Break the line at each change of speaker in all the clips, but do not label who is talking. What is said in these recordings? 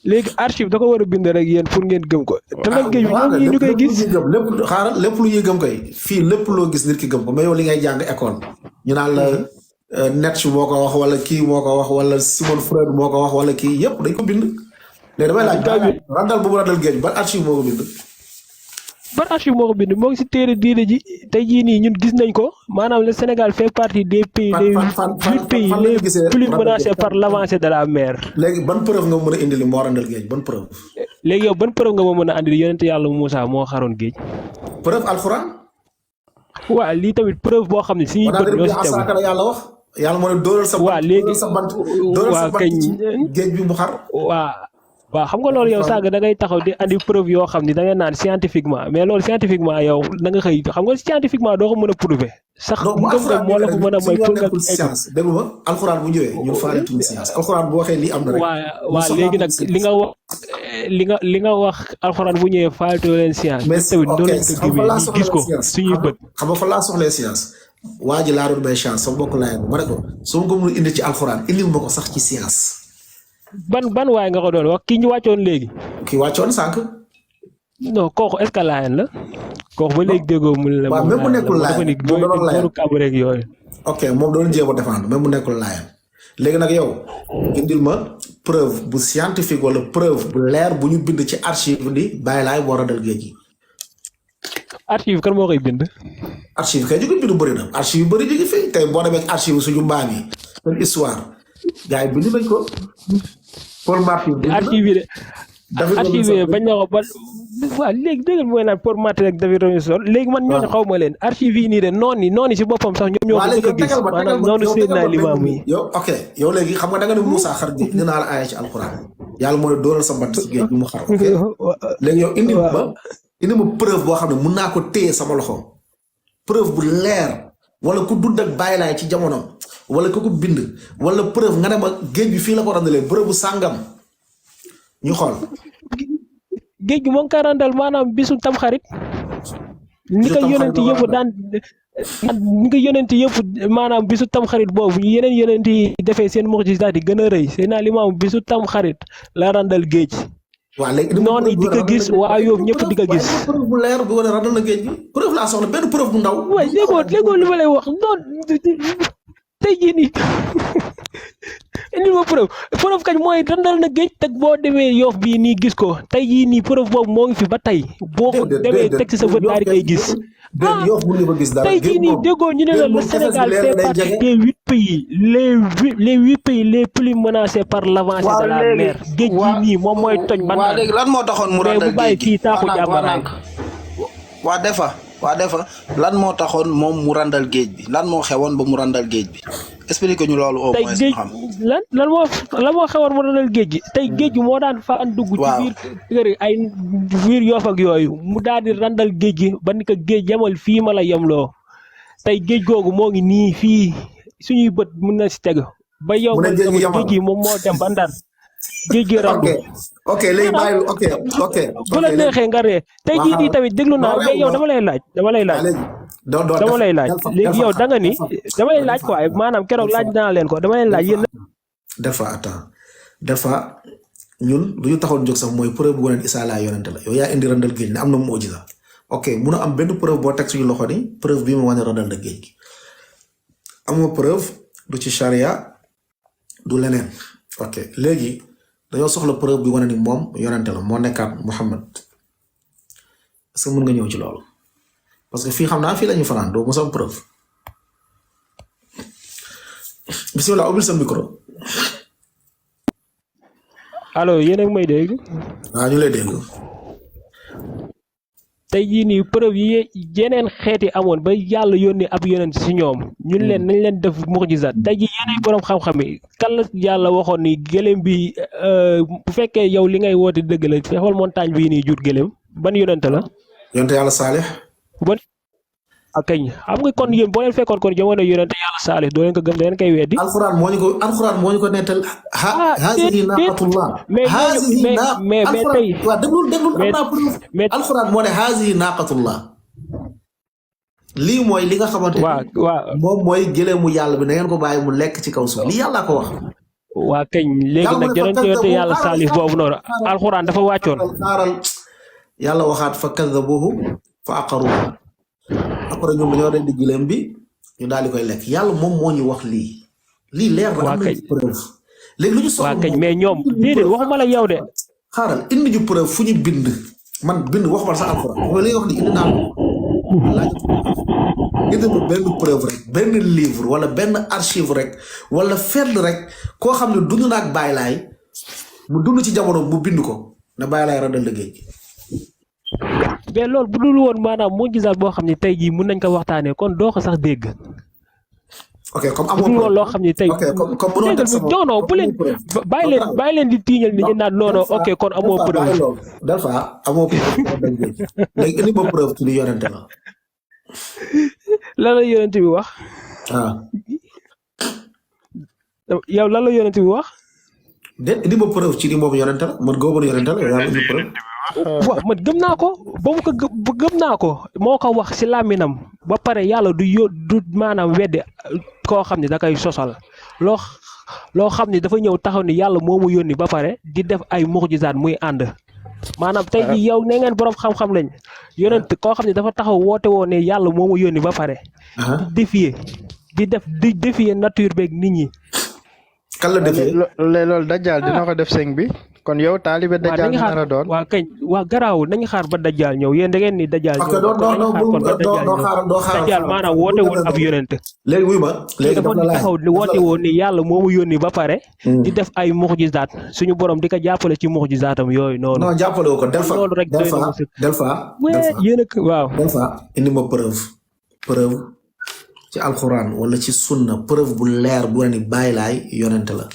léegi archive da ko war a bind rek yéen pour ngeen gëm ko te nag géej ñoom ñu koy gis
lépp lu ñuy gëm koy fii lépp loo gis nit ki gëm ko mais yow li ngay jàng école ñu naan la Nietzsche moo ko wax wala kii moo ko wax wala Sigmund Freud moo ko wax wala kii yëpp dañ ko bind léegi damay laaj Randal bu mu Randal géej ban archive moo ko bind
ban archive moo ko bind moo ngi si téere diine ji tey jii nii ñun gis nañ ko maanaam le Sénégal fait partie des pays les 8 pays les plus menacés par l'avancée de la mer.
léegi ban preuve nga mën a indi li moo Randal géej ban preuve.
léegi yow ban preuve nga ma mën a andi yonent yàlla Moussa moo xaroon géej.
preuve alxuraan.
waaw lii tamit preuve boo xam ne suñuy bët ñoo si tegu.
yàlla wax yàlla moo ne dóoral sa.
waaw léegi
sa bant dóoral sa bant ci géej bi mu xar.
waaw xam nga loolu yow sàgg da ngay taxaw di andi preuve yoo xam ni da ngay naan scientifiquement mais loolu scientifiquement yow da nga xëy xam nga scientifiquement doo ko mën a prouver. sax ngëm-ngëm moo la ko mën a may pour nga
science dégg nga alxuraan bu ñëwee ñun faale tuuti science alxuraan bu waxee lii am na rek.
waaw léegi nag li nga wax alxuraan bu ñëwee faale tuuti leen science.
mais
tamit doo leen ko gëmee ñu gis ko suñuy bët.
xam nga fa laa soxlee science waa ji laa doon may chance sama mbokk laay ma ne ko su ma ko mën indi ci alxuraan indil ma ko sax ci science.
ban waaye nga ko doon wax kii ñu wàccoon léegi.
kii wàccoon sànq.
non kooku est-ce que Layène la. kooku ba léegi déggoo mu la.
waaw même bu nekkul Layène
moom dafa nekk booru kàbb rek yooyu.
ok moom doon jéem a défendre même bu nekkul Layène léegi nag yow indil ma preuve bu scientifique wala preuve bu leer bu ñu bind ci archive ni Baye Laye moo Randal géej gi.
archive kan moo koy bind.
archive kay ñu ko bind bëri na archive yu bëri ñu ngi fi tey boo demee archive suñu mbaam yi seen histoire gars yi bind nañ ko. Paul Martin
archive bañ na ko ba waaw léegi dégg nga mooy naan Paul Martin ak David Robinson léegi man ñooñu xaw ma leen archive yi nii de noonu si boppam sax ñoom ñoo ko bëgg a gis maanaam noonu Seydina Limaamu yi
yow ok yow léegi xam nga da nga ne Moussa xar géej dinaa la aaya ci alxuraan yàlla moo ne dóoral sa bant ci géej bi mu xar ok léegi yow indi ma preuve boo xam ne mun naa ko téye sama loxo preuve bu leer wala ku dund ak Baye Laye ci jamono wala ku ko bind wala preuve nga ne ma géej bi fii la ko randalee preuve bu sàngam ñu xool.
géej gi moom ka randal maanaam bisu tamxarit. ni ko yonent yëpp daan ni ko yonent yëpp maanaam bisu tamxarit boobu yeneen yonent yi defee seen mu'jizaat yi gën a rëy Seydina Limaamu bisu tamxarit la randal géej.
waaw léegi
noonu di ko gis waa Yoof ñëpp di ko gis.
preuve bu leer bu wane randal na géej gi preuve laa soxla benn preuve bu ndaw.
waaye léegoo li ma lay wax noonu tey jii nii indi ma preuve kañ mooy randal na géej teg boo demee Yoof bii nii gis ko tey jii nii preuve boobu moo ngi fi ba tey boo ko demee teg ci sa bët daal di koy gis. tey jii nii déggoo ñu ne la le Sénégal fait partie des 8 pays les 8 pays les plus menacés par l'avancée de la mer géej gi nii moom mooy toj ba
waaw léegi lan moo taxoon mu randal géej gi waa defa lan moo taxoon moom mu randal géej bi lan moo xewoon ba mu randal géej bi explique ñu loolu au moins xam
lan moo xewoon mu randal géej gi tey géej gi moo daan fa dugg ci biir kër ay biir Yoof ak yooyu mu daal di randal géej gi ba ni ko géej yemal fii ma la yemloo tey géej googu moo ngi nii fii suñuy bët mun na si teg ba yow géej gi moom moo dem ba Ndar géej gi randu
ok léegi bàyyi ok
bu la neexee nga ree tey jii nii tamit déglu naa mais yow dama lay laaj léegi yow da nga ni dama lay laaj quoi maanaam keroog laaj naa leen ko dama leen laaj yéen
dafa ñun lu ñu taxoon jóg sax mooy preuve bu wane Isaa laa yonente la yow yaa indi randal géej ne am na mu'jiza ok mun a am benn preuve boo teg suñu loxo ni preuve bii mu wane randal na géej gi amoo preuve du ci charia du leneen ok léegi dañoo soxla preuve bi wane ni moom yonente la moo nekkaat Muhammad est-ce que mën nga ñëw ci loolu parce que fii xam naa fii la ñu fanaan doo mos a am preuve bisimilah ubbil sa micro.
allo yéen a ngi may dégg.
waaw ñu lay dégg.
tey jii nii preuve yi yeneen xeeti amoon ba yàlla yónni ab yonent si ñoom ñun leen nañ leen def mu'jizaat tey jii yeneen borom xam-xam yi kan la yàlla waxoon ni gëléem bi bu fekkee yow li ngay woote dëgg la fexeel montagne bii nii jur gëléem ban yonent la.
yonent yàlla Saalix.
ban akañ xam nga kon yéen boo leen fekkoon kon jamono yonent yàlla Saalix doo leen ko gëm da leen koy weddi.
alxuraan moo ñu ko nettal. haasihi naaqatullah.
mais tey.
waaw déglul am naa preuve. alxuraan moo ne haasihi naaqatullah. lii mooy li nga xamante ni.
waaw
moom mooy gëléemu yàlla bi na ngeen ko bàyyi mu lekk ci kaw suuf lii yàlla ko wax.
waa keñ léegi nag yonente yàlla saalif boobu noonu alxuraan dafa wàccoon.
xaaral yàlla waxaat fa kaddabuhu fa aqaruhu après ñoom dañoo rendi gileem bi ñu daal di koy lekk yàlla moom moo ñu wax lii leer na am nañu preuve léegi lu ñu soxla
waa keñ mais ñoom déedéet waxuma la yow de.
xaaral indi ñu preuve fu ñu bind man bind waxuma la sax alxuraan mooy li nga wax ni indi naa ko laaj indi ma benn preuve rek benn livre wala benn archive rek wala fenn rek koo xam ne dund na ak Baye Laye mu dund ci jamono mu bind ko na Baye Laye randal géej gi.
mais loolu bu dul woon maanaam moo gisaat boo xam ne tey jii mun nañ ko waxtaanee kon doo ko sax dégg.
ok comme amoo
bu dul woon loo xam ne tey.
ok comme mënoo def sama
non bu leen bàyyi leen di tiiñal nit ñi naan non ok kon amoo preuve.
dafa amoo preuve léegi indi ma preuve ci li yonente la.
lan la yonente bi wax. yow lan la yonente bi wax.
déet indi ma preuve ci ni moom yonente la man góobu na yonente la yow yaa indi preuve.
waaw man gëm naa ko ba mu ko gëm naa ko moo ko wax ci làmminam ba pare yàlla du maanaam weddi koo xam ne da koy sosal loo xam ne dafa ñëw taxaw ni yàlla moo mu yónni ba pare di def ay muxjisaat muy ànd maanaam tey jii yow ne ngeen borom xam-xam lañ yonent koo xam ne dafa taxaw woote woo ne yàlla moo mu yónni ba pare. di défier nature beeg nit ñi.
kan la defee
loolu dajjaal dina ko def sëñ bi kon yow taalibe dajjaal nga nar a doon.
waa kañ waa garaawul nañu xaar ba dajjaal ñëw yéen da ngeen ni dajjaal ñëw.
doo xaar
dajjaal maanaam woote woon ab yonent.
léegi wuy ma léegi
dafa taxaw woote woon ni yàlla moo mu yónni ba pare. di def ay muxjisaat suñu borom di ko jàppale ci muxjisaatam yooyu noonu.
non jàppale wu ko
loolu rek
delfa
yéen a waaw.
delfa indi ma preuve ci alxuraan wala ci sunna preuve bu leer bu ne Baye Laye yonent la.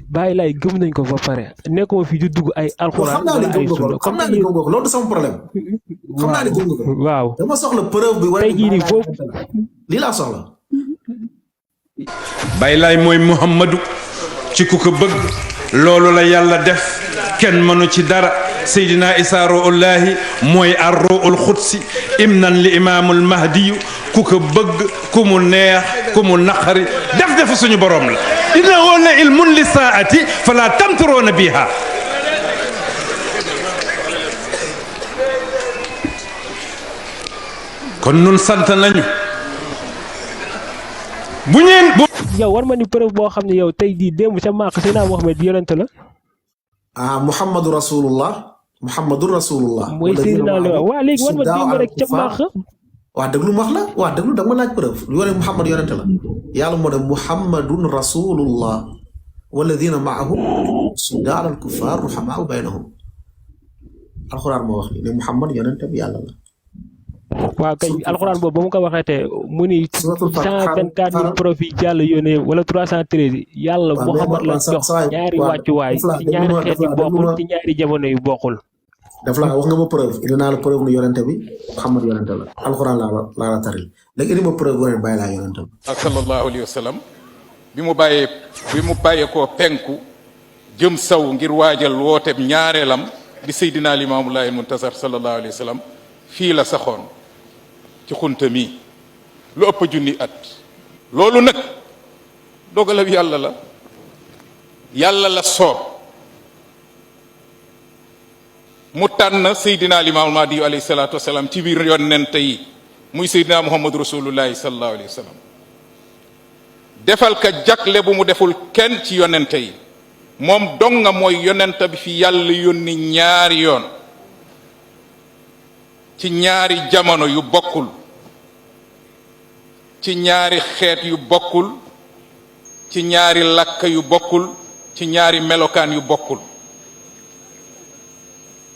Baye Laye gëm nañ ko ba pare nekkuma fi di dugg ay alxuraan wala ay sunna
xam naa ni gëm nga ko loolu du sama problème. xam naa ni gëm nga ko.
waaw
dama soxla preuve bi wane
tey jii nii foofu
lii laa soxla.
Baye Laye mooy Muhammadu ci ku ko bëgg loolu la yàlla def kenn mënu ci dara Seydina Isa ruullahi mooy ar-ruul xudsi imnan li imaamul mahdiyu ku ko bëgg ku mu neex ku mu naqari def suñu borom la innahu la ilmun li saati fala tamturoona biha kon nun sant nañu bu ñeen
yow war ma ni preuve boo xam ne yow tey jii démb ca màq Seydina Muhammad yonent la.
Muhammadu Rasulullah.
mooy Seydina la waa léegi war ma démb rek ca màq.
waa déglu ma wax la waa déglu da nga ma laaj preuve lu wane Muhammad yonente la yàlla moo ne Muhammadun Rasulullah walladina maahu shiddaa alal kuffaar ruhamaau baynahum alxuraan moo wax ne Muhammad yonente bi yàlla la.
waaw kay alxuraan boobu ba mu ko waxee te mu ni 124 000 profit jàll yónnee wala 313 yàlla Muhammad la jox ñaari wàccuwaay ci ñaari xeet yu bokkul ci ñaari jamono yu bokkul.
daf la wax nga ma preuve indi naa la preuve nu yonente bi Muhammad yonente la alxuraan laa la taril léegi indi ma preuve bu ne Baye Laye yonente la.
sallallahu alayhi wa sallam bi mu bàyyee koo penku jëm saw ngir waajal wooteeb ñaareelam di Seydina Limaamu Laay Muntasar sallallahu alayhi wa sallam fii la saxoon ci xunta mi lu ëpp junni at loolu nag dogalab yàlla la soob mu tànn Seydina Limaamul Mahdi alayhi salaatu wasalaam ci biir yonent yi muy Seydina Muhammadu Rasulullahi sallallahu alayhi wa sallam defal ka jagle bu mu deful kenn ci yonent yi moom dong nga mooy yonent bi fi yàlla yónni ñaari yoon ci ñaari jamono yu bokkul ci ñaari xeet yu bokkul ci ñaari làkk yu bokkul ci ñaari melokaan yu bokkul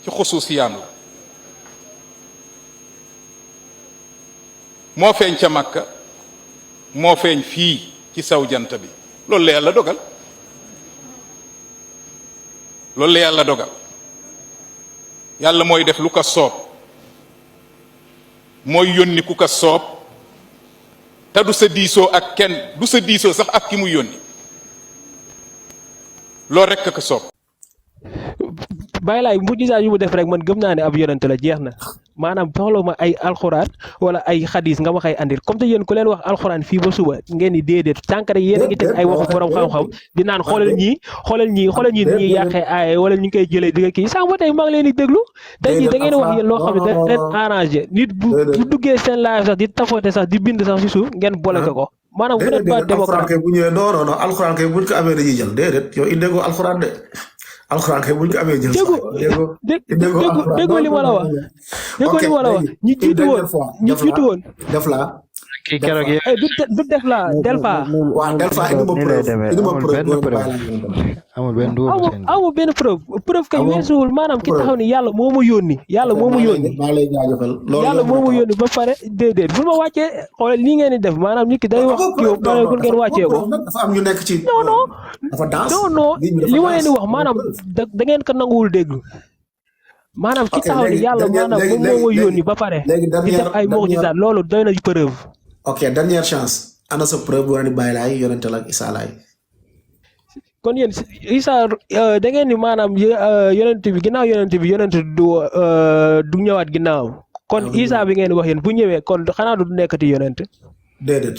ci xusuusiyaan la moo feeñ ca Makka moo feeñ fii ci saw jant bi loolu la yàlla dogal yàlla mooy def lu ko soob mooy yónni ku ko soob te du sa diisoo ak kenn du sa diisoo sax ak ki mu yónni loolu rekk ko soob.
Baye Laye mujjisaat yu mu def rek man gëm naa ne ab yonent la jeex na. maanaam soxla ma ay alxuraan wala ay xadis nga ma koy andil comme te yéen ku leen wax alxuraan fii ba suba ngeen di déedéet tànk rek yéen a ngi teg ay waxu borom xam-xam di naan xoolal ñii ni ñuy yàqee aaye wala ñu ngi koy jëlee di nga kii sànq ba tey maa ngi leen di déglu tey jii da ngeen wax yéen loo xam ne da leen arrangé nit bu duggee seen live sax di tafoote sax di bind sax si suuf ngeen bloqué ko maanaam vous n'êtes pas démocrate.
bu ñëwee non alxuraan kay buñ ko amee dañuy jël déedéet yow indee ko alxuraan de alxuraan kay buñ ko amee jël
déggoo li ma la wax déggoo li ma la wax ñi jiitu woon
def la
kii keroog yéen
du def la delfa
waaw delfa indi ma preuve
amul benn preuve kay weesuwul maanaam ki taxaw ni yàlla moo ma yónni yàlla moo ma yónni ba pare déedéet bu ma wàccee xoolal lii ngeen di def maanaam nit ki day wax kii pare pour ngeen wàccee ko
dafa am ñu nekk ci
non li ma leen di wax maanaam da ngeen ko nanguwul déglu maanaam ki taxaw ni yàlla maanaam moom moo ma yónni ba pare di def ay mu'jizaat loolu doy na preuve.
ok dernière chance ana sa preuve bu ni Baye Laye yonente la ak Issa Laye
kon yéen Issa da ngeen ni maanaam yonent bi ginnaaw yonent bi yonent du ñëwaat ginnaaw kon Issa bi ngeen wax yéen bu ñëwee kon xanaa du nekkati yonent
déedéet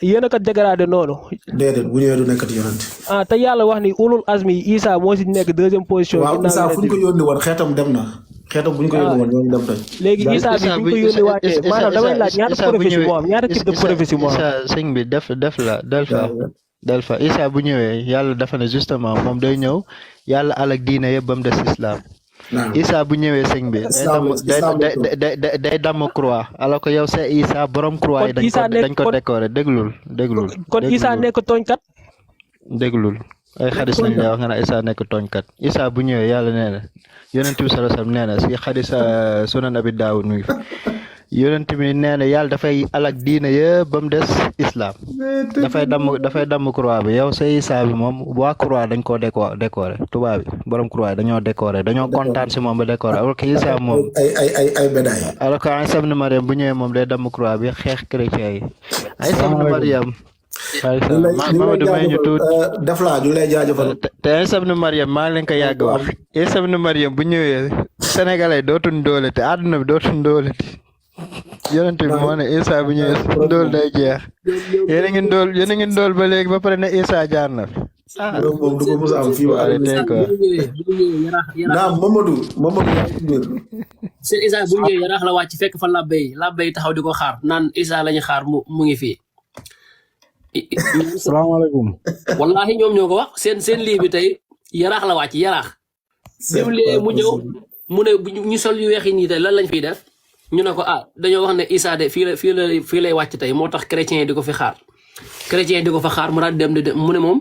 yéen a ko dégradé noonu
déedéet bu ñëwee du nekkati yonent
te yàlla wax ni ulul azmi Issa moo si nekk deuxième position
waaw Issa fu ñu ko yónni woon xeetam dem na xeetam bu ñu ko yónni woon ñoom dem nañ
léegi Issa bi bu ñu ko yónni waatee maanaam damay laaj ñaata prophétie moo am ñaata type de prophétie moo am
Issa sëñ bi def la delfa Issa bu ñëwee yàlla dafa ne justement moom day ñëw yàlla alak diine yëpp ba mu des islam Issa bu ñëwee sëñ bi day damm croix alors que yow c'est Issa borom croix yi dañ ko décorer déglul
kon Issa nekk tooñkat
déglul ay xadis nañ lay wax nga ne Issa nekk tooñkat Issa bu ñëwee yàlla nee na yonent bi sallallahu alayhi wasallam nee na si xadis sunan abi daawud mi yonent bi nee na yàlla dafay alak diine yëpp ba mu des islam dafay damm croix bi yow sa Issa bi moom waa croix dañ koo décorer tubaab bi borom croix yi dañoo décorer dañoo kontaan si moom ba décorer alors que Issa moom
ay médaille
alors que Isa ibn Maryam bu ñëwee moom day damm croix bi xeex chrétien yi Isa ibn Maryam Mamadou may ñu tuut
def laa ñu lay jaajëfal
te Isa ibn Maryam maa leen ko yàgg wax Isa ibn Maryam bu ñëwee sénégalais dootuñ doolati àdduna bi dootuñ doolati yonent bi moo ne Issa bu ñëwee ndóol day jeex yéen a ngi ndóol ba léegi ba pare ne Issa jaar na fi
moom du ko mos a am fii waa naam Mamadou
seen Issa bu ñëwee yaraax la wàcc fekk fa labbe yi taxaw di ko xaar naan Issa lañu xaar mu ngi fii
salaamaaleykum
wallahi ñoom ñoo ko wax seen lii bi tey yaraax la wàcc yaraax bi mu ñëw mu ne ñu sol yu weex yi nii tey lan lañ fiy def ñu ne ko dañoo wax ne Issa de fii lay wàcc tey moo tax chrétien di ko fi xaar chrétien di ko fa xaar mu daal dem mu ne moom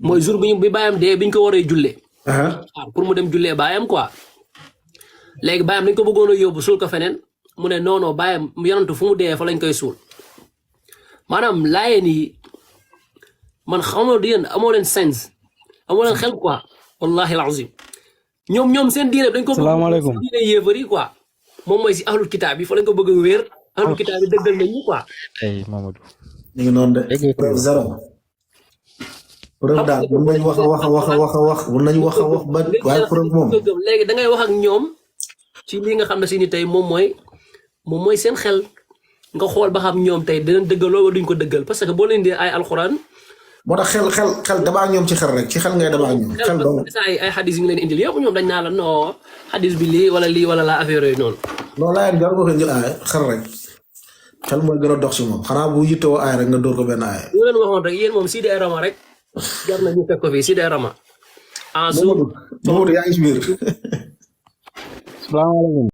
mooy jour bi baayam dee biñ ko waree jullee xaar pour mu dem jullee baayam quoi léegi baayam dañ ko bëggoon a yóbbu suul ko feneen mu ne non baayam yonantu fu mu dee fa lañ koy suul maanaam laayeen yi man xamoo di yéen amoo leen sens amoo leen xel quoi wallahi alazim ñoom seen diine dañ ko bëgg seen diine yéefar yi quoi moom mooy si ahlul kitaab yi fa lañ ko bëgg a wéer ahlul kitaab yi dëggal nañ ñu quoi
ay Mamadou
ñu ngi noonu de preuve zéro preuve daal mun nañ wax mun nañ wax ba waaye preuve moom
léegi da ngay wax ak ñoom ci lii nga xam ne si ni tey moom mooy seen xel nga xool ba xam ñoom tey dinañ dëggaloo wala duñ ko dëggal parce que boo leen di ay alxuraan
moo tax xel damaa ak ñoom ci xel rek ci xel ngay damaa ak ñoom xel doon
ay xadis yi ngi leen indil yëpp ñoom dañ naa la non xadis bi lii wala la affaire yooyu noonu
non laayeen jar nga ko jël aay xel rek xel mooy gën a dox si moom xanaa bu yittewoo aay rek nga dóor ko benn aay
ñu leen waxoon rek yéen moom Sidi ay Rama rek jar na ñu fekk ko fii Sidi ay Rama
Mamadou yaa ngi si biir
salaamaaleykum